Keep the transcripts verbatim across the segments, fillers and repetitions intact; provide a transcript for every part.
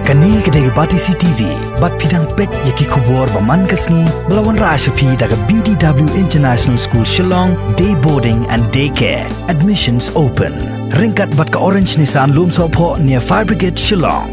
Kane ka dei ka Batesi T V, bad phi dang peit ïa ki khubor ba man ka sngi, ba la wanrah sha phi da ka B D W International School Shillong, Day Boarding and Day Care. Admissions open. Ryngkat bad ka Orange Nissan Lumsohphoh near Fire Brigade Shillong.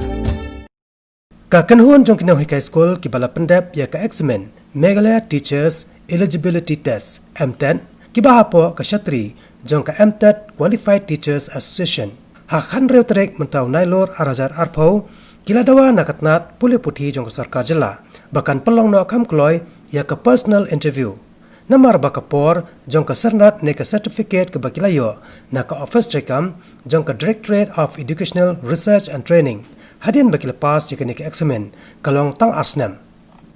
Ka kynhun jong ki nonghikai skul kiba la pyndep ïa ka eksamin Meghalaya Teachers Eligibility Test, MTET, kiba hapoh ka shatri jong ka MTET Qualified Teachers Association, ha ka khathynriew tarik mynta u Nailur ar hajar arphew, ki la dawa na ka tnat pule puthi jong ka sorkar jylla ba kan pynlong noh kham kloi ïa ka personal interview. Namar ba ka por jong ka syrnat ne ka certificate kaba ki la ïoh na ka office treikam jong ka Directorate of Educational Research and Training, hadien ba ki la pass ïa kane ka eksamin, ka long tang ar snem.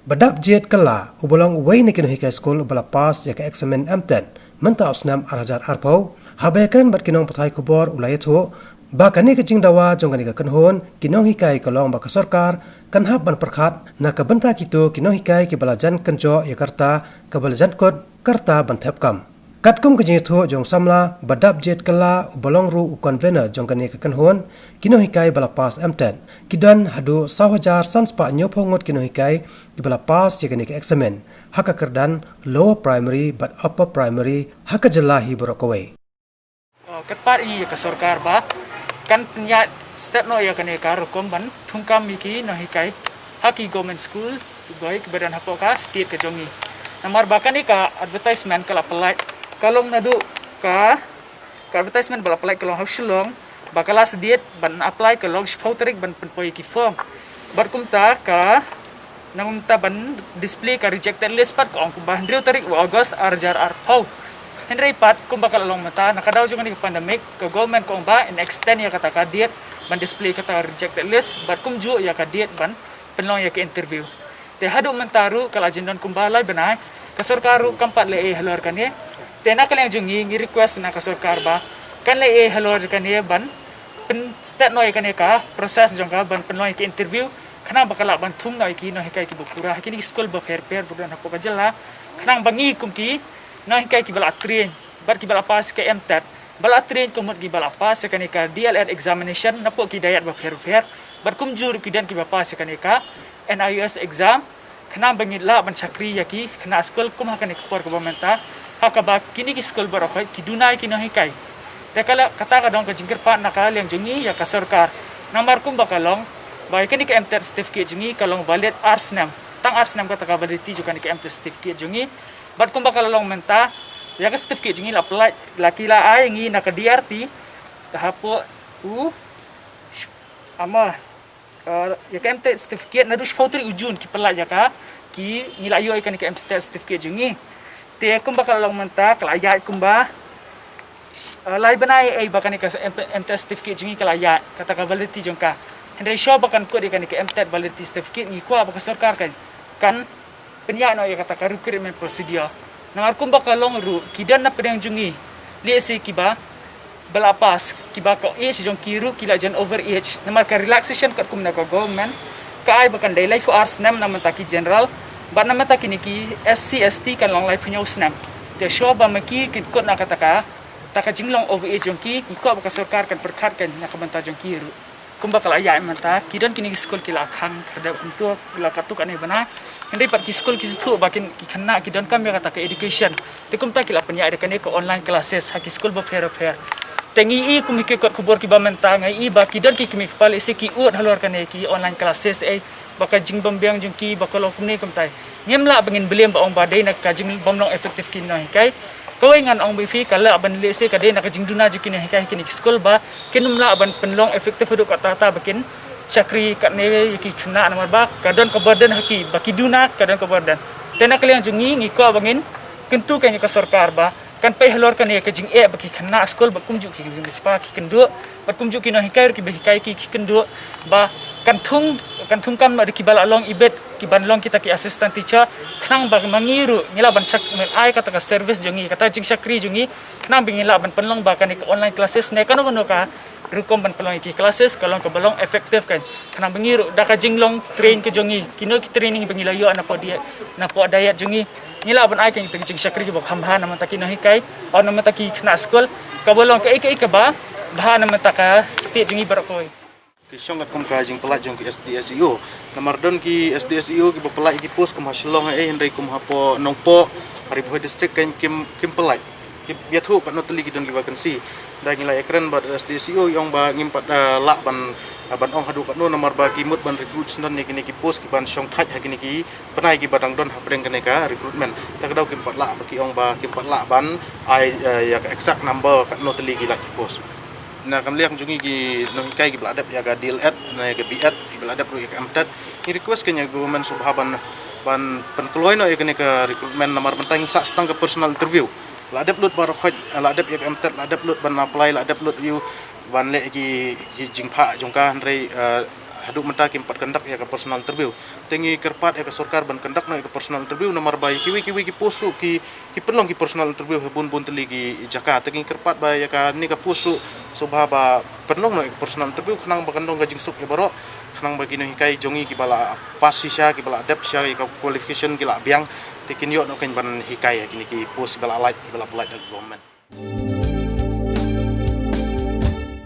Ba dap jied ka la u ba long uwei na ki nonghikai skul u ba la pass ïa ka eksamin MTET mynta u snem ar hajar arphew, haba ïakren bad ki nongpathai khubor u la ïathuh ba kane ka jingdawa jong kane ka kynhun ki nonghikai ka long ba ka sorkar kan hap ban pyrkhat na ka bynta kito ki nonghikai kiba la jan kynjoh ïa ka rta kaba la jan kut ka rta ban thep kam. Katkum ka jingïathuh jong u samla ba dap jied ka la u ba long ruh u convener jong kane ka kynhun ki nonghikai ba la pass MTET, ki don haduh saw hajar san spah hynñiewphew ngut ki nonghikai kiba la pass ïa kane ka eksamin ha ka kyrdan lower primary bad upper primary ha ka jylla hi baroh kawei. Kyrpad ïa ka sorkar ba kan pynïaid stet noh ïa kane ka rukom ban thungkam ïa ki nonghikai ha ki government school, bad kiba don hapoh ka state ka jong ngi. Namar ba kane ka advertisement ka la pynlait, ka long naduh ka, ka advertisement ba la pynlait ka long ha Shillong, ba ka last date ban apply ka long shiphew tarik ban pynpoi ïa ki form. Bad kumta ka, namar mynta ban display ka rejected list pat ka ong kumba hynriew tarik u August ar hajar arphew. Hynrei pat kumba ka la long mynta, na ka daw jong kane ka pandemic, ka government ka ong ba yn extend ïa kata ka date ban display kata ka rejected list, bad kumjuh ïa ka date ban pynlong ïa ka interview. Te haduh mynta ruh ka la jin don kumba lai bnai, ka sorkar ruh kam pat leh ei halor kane. Te na ka liang jong ngi, ngi request na ka sorkar ba kan leh ei halor kane ban pynstet noh ïa kane ka process jong ka ban pynlong ïa ka interview, khnang ba ka lah ban thung noh ïa ki nonghikai kiba pura ha kine ki skul bapher bapher ba don hapoh ka jylla, khnang ba ngi kum ki nonghikai kiba la train bad kiba la pass ka MTET, ba la train ka mut kiba la pass ïa kane ka D L E D examination napoh ki diet bapher bapher, bad kumjuh ruh ki don kiba pass ïa kane ka NIOS exam, khnang ba ngin lah ban shakri ïa ki khynnah skul kum ha kane ka por kaba mynta, ha kaba kine ki skul baroh khoit ki duna ïa ki nonghikai. Te ka la, kata ka dei ka jingkyrpad na ka liang jong ngi ïa ka sorkar. Namar kumba ka long ba ïa kane ka MTET certificate jong ngi ka long valid ar snem. Tang ar snem kata ka validity jong kane ka MTET certificate jong ngi. Bad kumba ka la long mynta, ïa ka certificate jong ngi la pynlait, la ki la ai ngi na ka DRT, hapoh u, ama, uh, ïa ka MTET certificate naduh shiphew tarik u June ki pynlait ïa ka, ki ngi la ïoh ïa kane ka MTET certificate jong ngi. Te kumba ka la long mynta, ka la ïaid kumba, uh, lai bnai ei ba kane ka MTET certificate jong ngi ka la ïaid, kata ka validity jong ka. Hynrei shuwa ba kan kut ïa kane ka MTET validity certificate, ngi kwah ba ka sorkar kan, kan pynïaid noh ïa kata ka recruitment procedure. Namar kumba ka long ruh, ki don na pdeng jong ngi, lehse kiba, ba la pass, kiba ka age jong ki ruh ki la jan over age. Namar ka relaxation katkum na ka government, ka ai ba kan dei laiphew ar snem na mynta ki general, bad na mynta kine ki SC ST kan long laiphew hynñiew snem. Te shuwa ba ma ki kin kut na kata ka, ta ka jinglong over age jong ki, ngi kwah ba ka sorkar kan pyrkhat kan na ka bynta jong ki ruh. Kumba ka la ïaid mynta, ki don kine ki skul ki la khang, kyrdan kumto, ki la katto katne bnai. Hynrei pat ki skul ki sngewthuh ba kin, ki khynnah ki donkam ïa kata ka education. Te kumta ki la pynïaid da kane ka online classes ha ki skul bapher bapher. Te ngi i kum ki kot khubor kiba mynta, ngi i ba ki don ki kmie kpa lehse ki ud halor kane ki online classes ei, ba ka jingbym biang jong ki, ba ka long kumne kumtai. Ngim lah ba ngin blame ba ong ba dei na ka jingbym long effective ki nonghikai. Kawei ngan ong ba phi ka lah ban lehse ka dei na ka jingduna jong ki nonghikai ha kine ki skul ba kin ym lah ban pynlong effective haduh katta katta ba kin shakri katne ïa ki khynnah namar ba ka don ka burden ha ki, ba ki duna ka don ka burden. Te na ka liang jong ngi ngi kwah ba ngin kyntu kan ïa ka sorkar ba kan peit halor kane ka jingeh ba ki khynnah skul bad kumjuh ki kmie kpa ki kynduh bad kumjuh ki nonghikai ruh kiba hikai ki, ki kynduh ba kan thung, kan thungkam noh da kiba la long ibit, kiban long kita ki assistant teacher, khnang ba ma ngi ruh ngi lah ban shak, men ai kata ka service jong ngi, kata jingshakri jong ngi, khnang ba ngi lah ban pynlong ba kane ka online classes ne kano kano ka rukom ban pynlong ïa ki classes ka long kaba long effective kan, khnang ba ngi ruh da ka jinglong train ka jong ngi, kino ki training ba ngi la ïoh napoh diet, napoh diet jong ngi, ngi lah ban ai kane ka jingshakri kaba kham bha na bynta ki nonghikai, na bynta ki khynnah skul, kaba long kaei kaei kaba bha na bynta ka state jong ngi baroh kawei. Ki shong katkum ka jingpyllait jong ki S D S E O. Namar don ki S D S E O kiba pyllait ki post kum ha Shillong, eh, hynrei kum hapoh Nongpoh, ha Ri Bhoi District, kan kim, kim pyllait. Ki ïathuh katno tylli ki don ki vacancy. Da ngi la ïakren bad S D S E O, i ong ba ngim pat, eh, lah ban, eh, ban ong haduh katno, namar ba ki mut ban recruit syndon ïa kine ki post kiban shong thait ha kine ki bnai kiba dang don hapdeng kane ka recruitment. Ta ka daw kim pat lah, ba ki ong ba kim pat lah ban ai, eh, ïa ka exact number katno tylli ki lait ki post. Na kam liang jong ngi, ki nonghikai kiba la dep ïa ka D El Ed, na ïa ka B Ed, kiba la dep ruh ïa ka M Ted, ngi request kein ïa ka government sngewbha ban, ban pynkloi noh ïa kane ka recruitment, namar mynta ngi sah tang ka personal interview. La dep lut baroh khoit, la dep ïa ka M Ted, la dep lut ban apply, la dep lut ïa u ban leh ki, ki jingphah jong ka, hynrei, eh, haduh mynta kim pat conduct ïa ka personal interview. Te ngi kyrpad ïa ka sorkar ban conduct noh ïa ka personal interview, namar ba ïa kiwei kiwei ki post ruh ki, ki pynlong ki personal interview ha bun bun tylli ki jaka. Te ngi kyrpad ba ïa kane ka post ruh sngewbha ba pynlong noh ïa ka personal interview, khnang ba kan long ka jingsuk ïa baroh, khnang ba ki nonghikai jong ngi kiba la pass shisha, kiba la dep shisha ïa ka qualification ki la biang, te kin ïoh noh kein ban hikai ha kine ki post kiba la lait, kiba la pyllait da ka government.